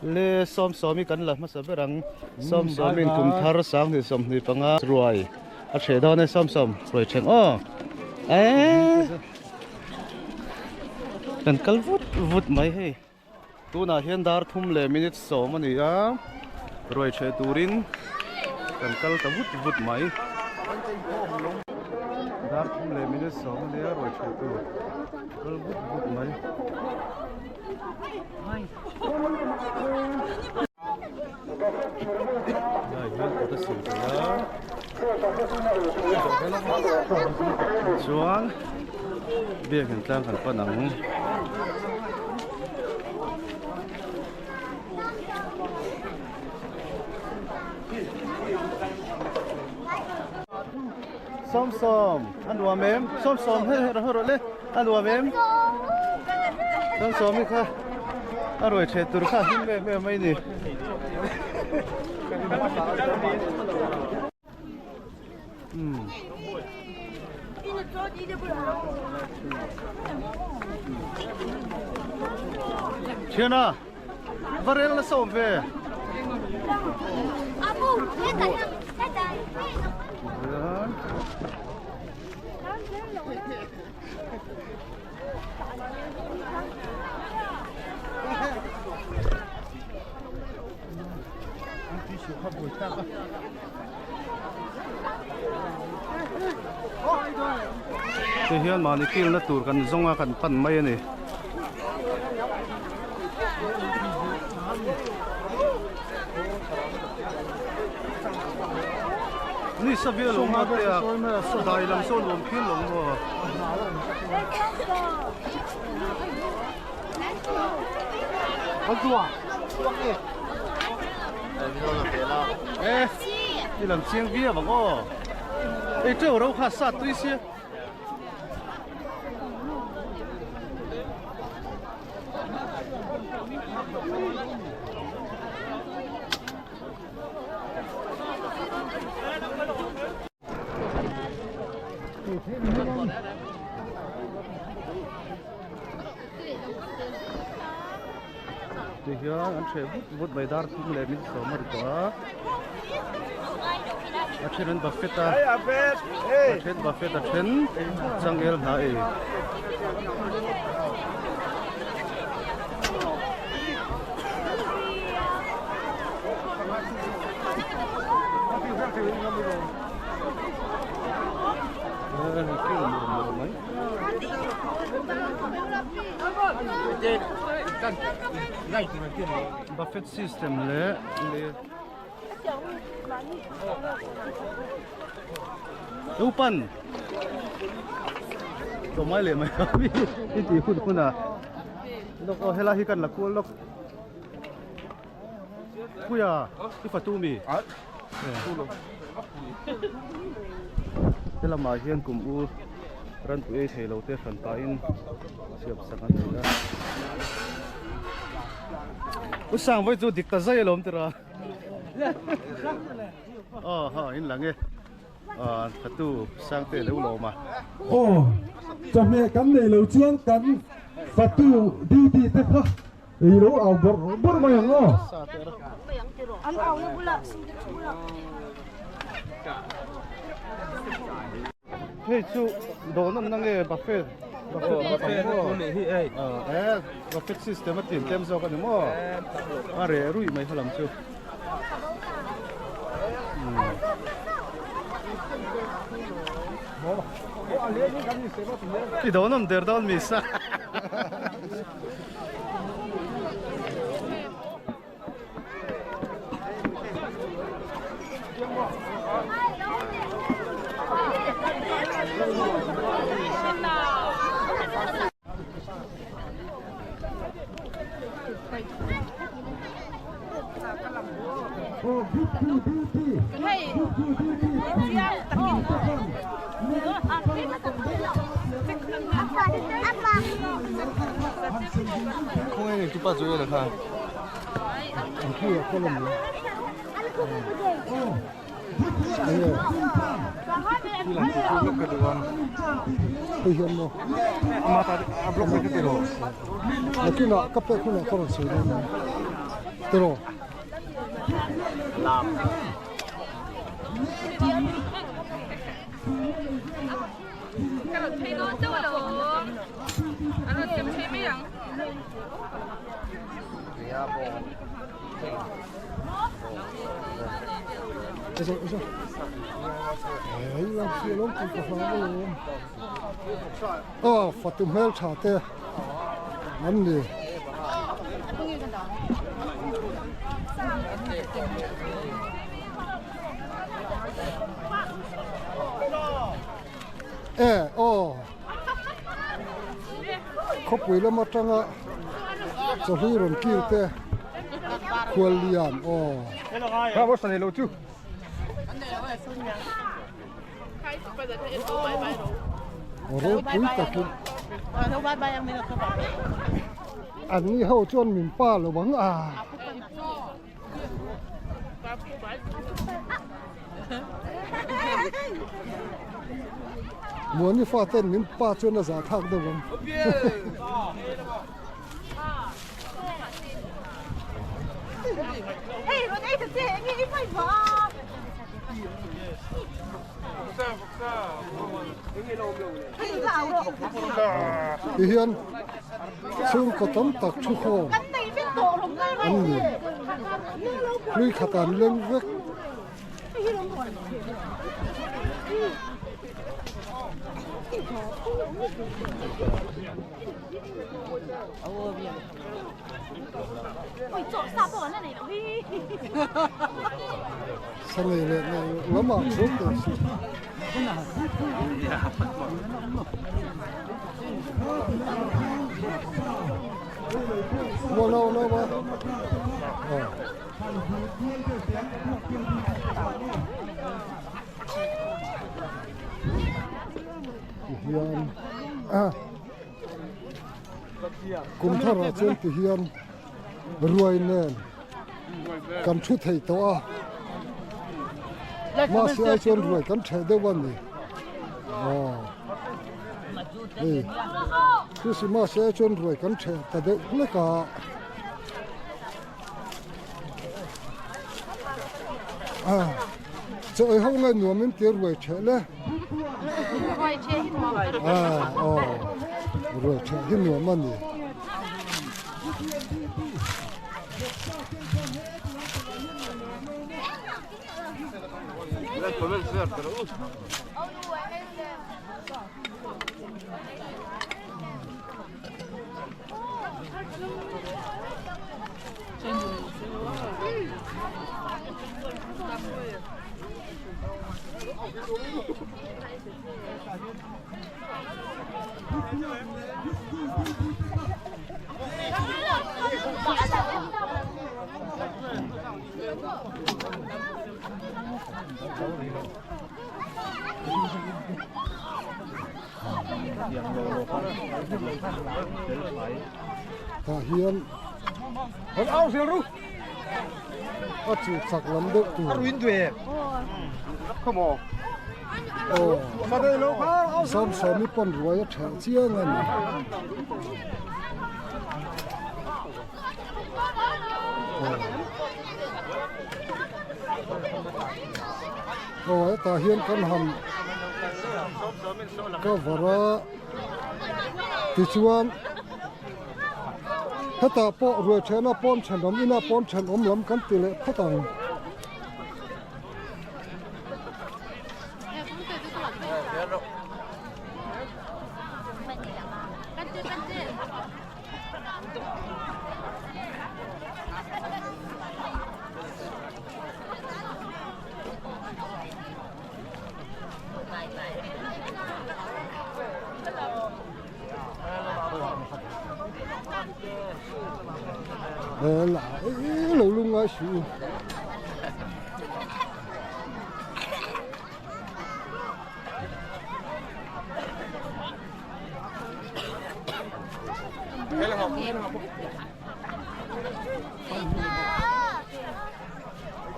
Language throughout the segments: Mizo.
Le Sawmsawmi kan la hmasa ber ang. Sawmsawmin kum thar 2025 ruai a hreh dawn e Sawmsawm ruai ṭhen aw. Eee kan kal vut vut mai hei. Tunah hian dar thum leh minute sawm a ni a, ruai ṭheh turin kan kal ta vut vut mai. Dar thum leh minute sawm a ni a, ruai ṭheh tur kal vut vut mai. Lai hian kut a sil thei a, chuan biakinn tlang kan pan ang. Sawmsawm a nuam em? Sawmsawm hei hei rawh le a nuam em? Sawmsawm hi kha a ruai ṭheh tur kha a hlim em em mai ni. Hmm. Thiana varel na sawm ve. Ti hian mahni kilna tur kan zawng a kan pan mai a ni. Ni sa vial lo ma te a dai lam sawn awm phir lo maw. E i lam chiang viau ang aw. Ei teuh ro kha sat tui sia. Ti hian an hreh vut vut mai dar thum leh min sawm a ri tawh a a then an buffet a a then buffet a then changel hna ei. Buffet system leh Upan Tlawmngai leh mai ami i tih hun hun a lawk aw helai hi kan la kual lawk Puia i fatu mi Helamah hian kum u ranpui ei thei lo te hran pahin siam sak an ni a. U sang vawi chu dik ta zai alawm tira. Aw ha in lang e. Ah fatu sang te lo lawm a. Aw chawhmeh kan nei lo chuan kan fatu duty te kha Ei lo au bawrh bawrh mai ang aw. An au na bulah sintex bulah. Hei chu dawn awmna nge buffet buffet eh buffet system a tin tlem zawk a ni maw a reh ruih mai halam chu. I dawn awm der dawn mi sa. Tiraw. Aw fatu hmeltha te an ni. E aw khawpui lam atanga chawhlui rawn kil te khual lian aw. Ropui takin an ni ho chuan min pa lo ang a. Muani fa ten min pa chuan a zah thlak deuh ang. Tihian chhungkaw tam tak thu khawm an ni. Hlui khat an leng vek. Sanei leh nei lamah chuan teh suh. Maw no no ma. Tihian kum tharah chuan tihian ruai nen kan thu thei tawh a mahse ai chuan ruai kan theh deuh a ni aw hei Christmas ai chuan ruai kan theh ta deuh hlek a. Chaw ei ho nge nuam in tia ruai theh le. Ruai theh hi nuam. Aw ruai theh hi nuam a ni. Tah hian a chu chak lam deuh tur aw Samsawmi pawn ruai a ṭhelh chiang a ni. Aw hetah hian kan han cover a tichuan hetah pawh ruai thehna pawn thenawm ina pawn thenawm lam kan ti leh phawt ang. Lo lungai suh.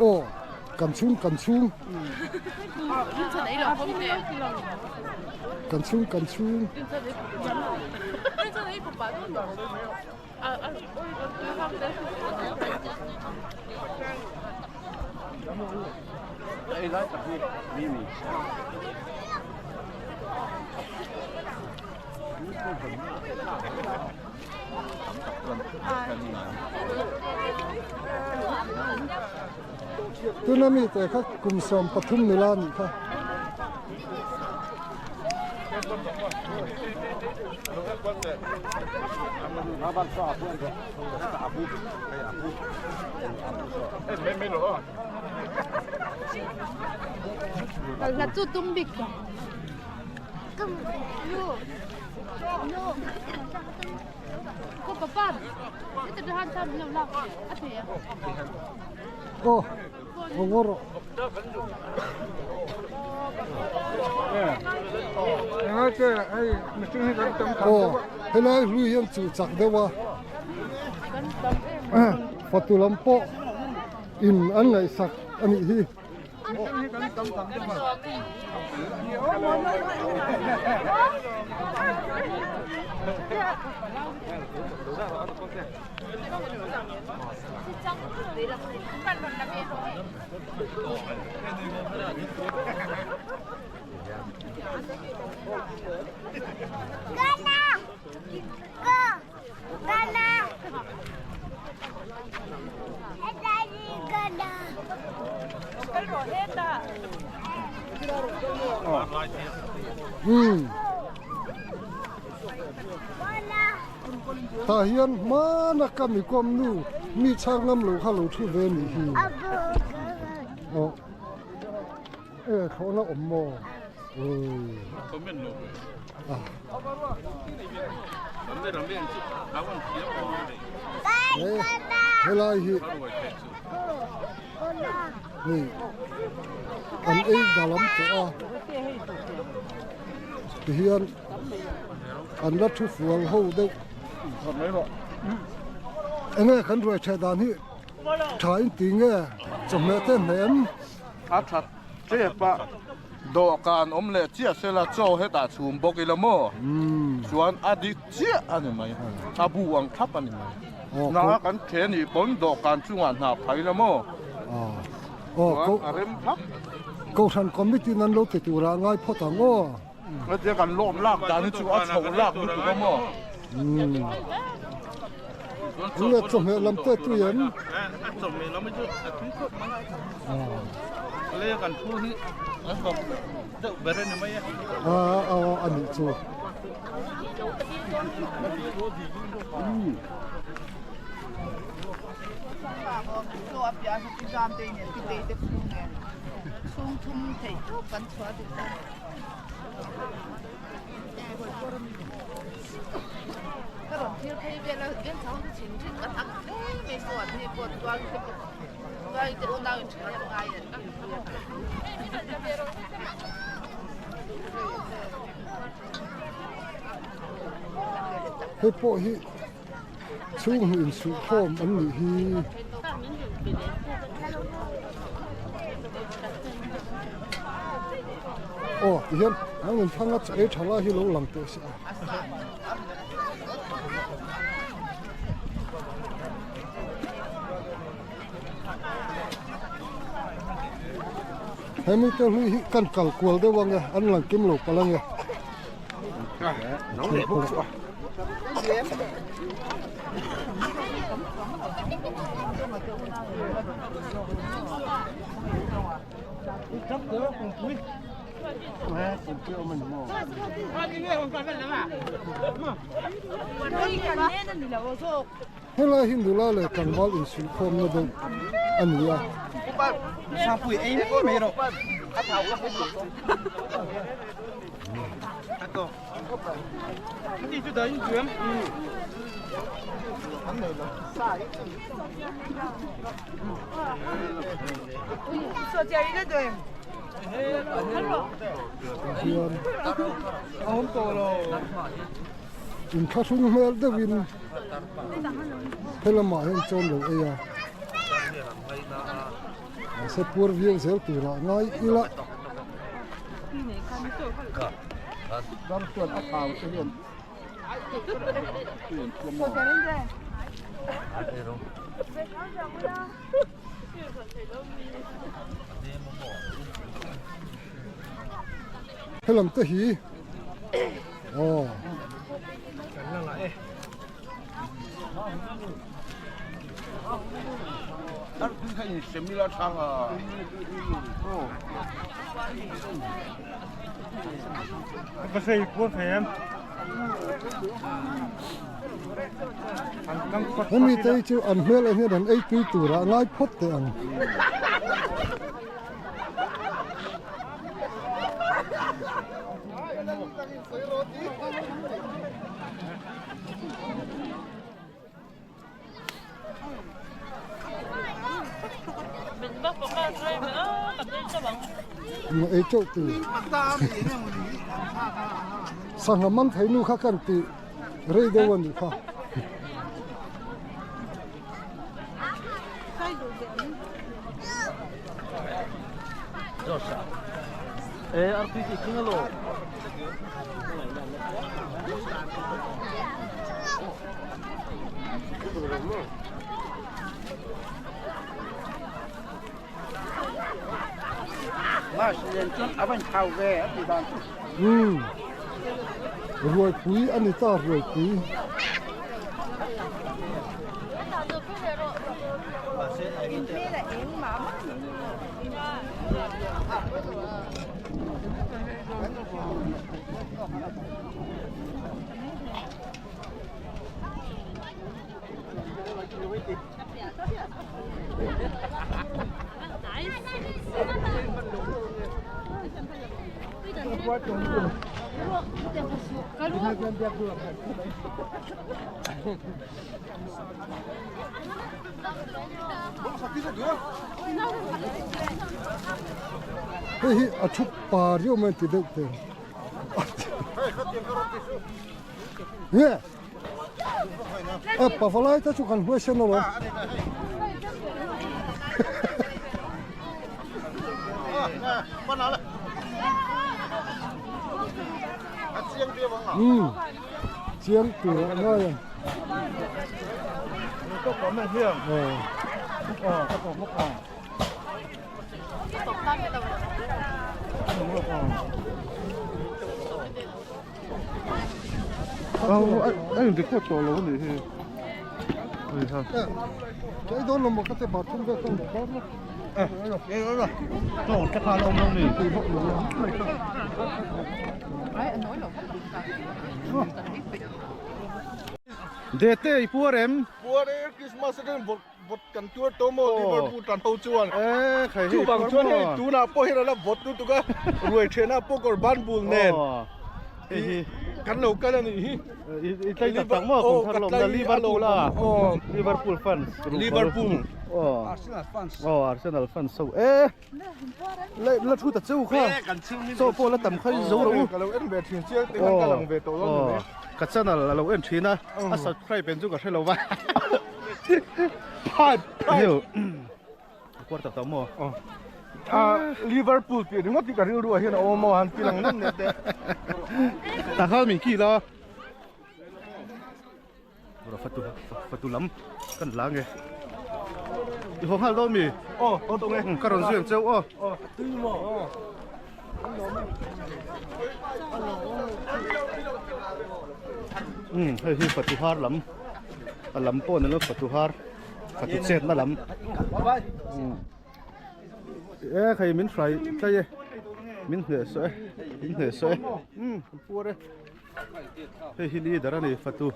Aw kan chhung kan chhung kan chhung kan chhung Tuna mite kha kum 13 nula nih kha. Aw aw ngaw rawh. Aw helai hlui hian chu chak deuh a fatu lam pawh in an ngaihsak a nih hi. Tah hian hmana ka mi kawm nu mi chhang ngam lo kha lo thu ve a nih hi. Aw e thlawhna awm maw? Helai hi hei an ei da lam tawh a tihian an la thu fual ho deuh enge kan ruai theh dan hi tha in ti nge chawhmeh te hnem a that tep a Dawhkan awm leh chiah sela chaw hetah chhum bawk ila maw? Chuan a dik chiah a ni mai, a bu ang thlap a ni mai. Hna kan the nih pawn dawhkan chungah hna phai ila maw? Chuan a rem thlap. Kohhran committee in an lo ti turah ngai phawt ang aw. Hetia kan lawm lak dan hi chu a chho lak lutuk a maw? Nge chawhmeh lam te tui em? A chawhmeh lam hi chu a tui khawp mai. Le kan thu hi a hlawk deuh ber a ni mai a. A a a nih chu. Hei pawh hi chhung hnih insuhkhawm an nih hi. Aw tihian an rawn thlang a chaw ei tha lai hi lo lang teh se a. Hemi te hlui hi kan kal kual deuh ang e an lang kim lo palh ang e. Helai hi nula leh tlangval insuihkhawmna deuh a ni a. Tihian inthlahrung hmel deuhin helamah hian chawn lo ei a mahse puar viau zel turah ngai ila. Helam te hi aw. Hemi te hi chu an hmel ah hian an ei tui tur ah ngai phawt teh ang. Ei teuh tur sangha man thei nu kha kan tih rei deuh a nih kha. Umm ruaipui a ni ta ruaipui. Hei hi a thu pa riau mai ti deuh te. Nge? A pavalai te chu kan hnuai sen alawm. Um chiang tur a ngai ang. A in record tawh lo a nih hi. Kei dawn lo maw ka te bathroom vel ka bar la. Tawng te khan a awm lo ni. Dete i puar em? Puar e Christmas atangin vawt vawt kan tuar tawh maw Liverpool tan ho chuan. E khai hei Chuvang chuan hei tunah pawh hian a la vawt lutuk a ruai thenah pawh kawr ban bul nen. Hei hi kan lo kal a nih hi. I tlai tak tak maw kum thar lawmna Liverpool a Liverpool fans Liverpool Arsenal fans aw Arsenal fans ho e la la thu ta cheu kha chaw pawh la tam kha i zo ro ka lo en ve thin chiang te khan ka lang ve tawh lo ni mai ka channel a lo en thin a a subscribe en chu ka hre lo va pipe pipe Kuar tak tak maw? Aw. Ah, Liverpool tih ringawt hi ka rilru ah hian a awm maw han ti lang nan leh teh. Tah khan min kil a. Ura fatu fatu lam kan la nge. I haw nghal dawn mi? Aw, haw tawh nge. Ka rawn zui ang cheu aw. Aw, tui maw? Aw. Um, hei hi fatu har lam. A lam pawh ni lo fatu har. Ka ti chet na lam. E khai min hrai tlai e. Min hneh saw e. Min hneh saw e. Um puar e. Hei hi leader a ni fatu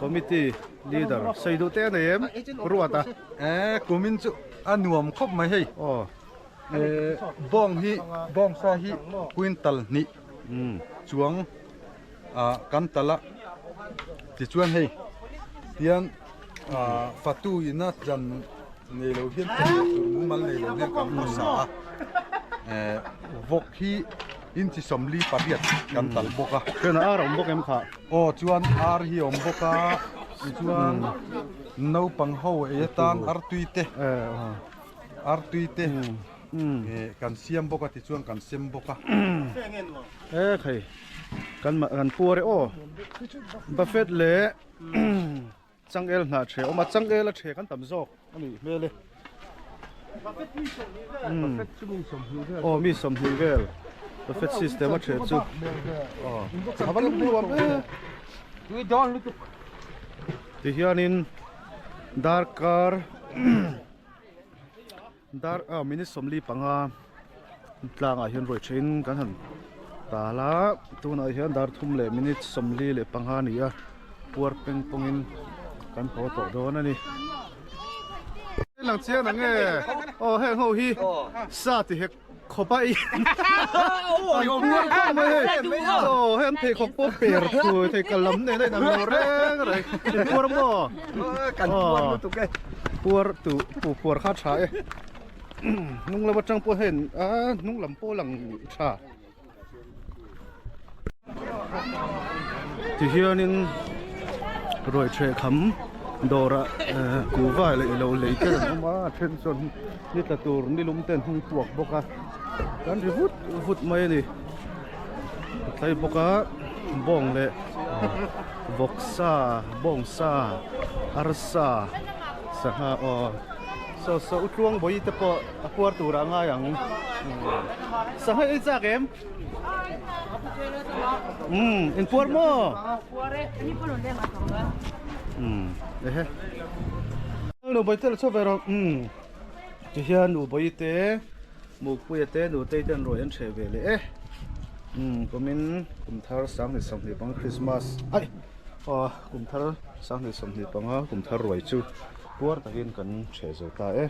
committee leader sei duh te a nei em ruat a. E kumin chu a nuam khawp mai hei. Aw. E bawng hi bawng sa hi quintal hnih chuang a kan tal a tichuan hei tian ah fatu ina tlan nei lo hian tlan leh tur mumal nei lo hian kan hmasa a eh vawk hi inchi 48 kan tal bawk a chuan ar a awm bawk em kha aw chuan ar hi a awm bawk a tichuan naupang ho ei atan artui te artui te Kan siam bawk a tichuan kan sem bawk a. E khai kan kan puar e aw buffet leh changel hnah the awm a changel a the kan tam zawk a nih hmel e. Umm aw mi 20 vel buffet system a ṭheh chu aw a va lung nuam e tihianin darkar dar ah minute 45 tlangah hian ruai ṭhehin kan han tal a tunah hian dar thum leh minute 45 a ni a puar peng pawngin kan haw tawh dawn a ni. Lang chiang ang e aw heng ho hi sa ti hek khawp a ei an puar khawp mai hei aw hei an pheikhawk pawh per thui thei kal lam nen a inang lo reng reng in puar maw kan puar lutuk e puar tu puar kha tha e hnung lam atang pawh hei a hnung lam pawh lang tha. Tihianin ruai ṭheh kham dawrah ehh kuhva leh ilo lei te an awm a a then chuan ni tla tur ni lum te an hung puak bawk a kan ri vut vut mai a ni a tlai bawk a bawng leh vawksa bawngsa arsa sangha aw saw saw utluang bawi te pawh a puar turah a ngai ang sangha ei chak em umm in puar maw umm ehe nu bawi te la chhuak ve rawh umm tihian nu bawi te mukpuia te nutei te an ruai an hreh ve leh e umm kumin kum thar 2025 Christmas ai aw kum thar 2025 kum thar ruai chu puar takin kan hreh zo ta e.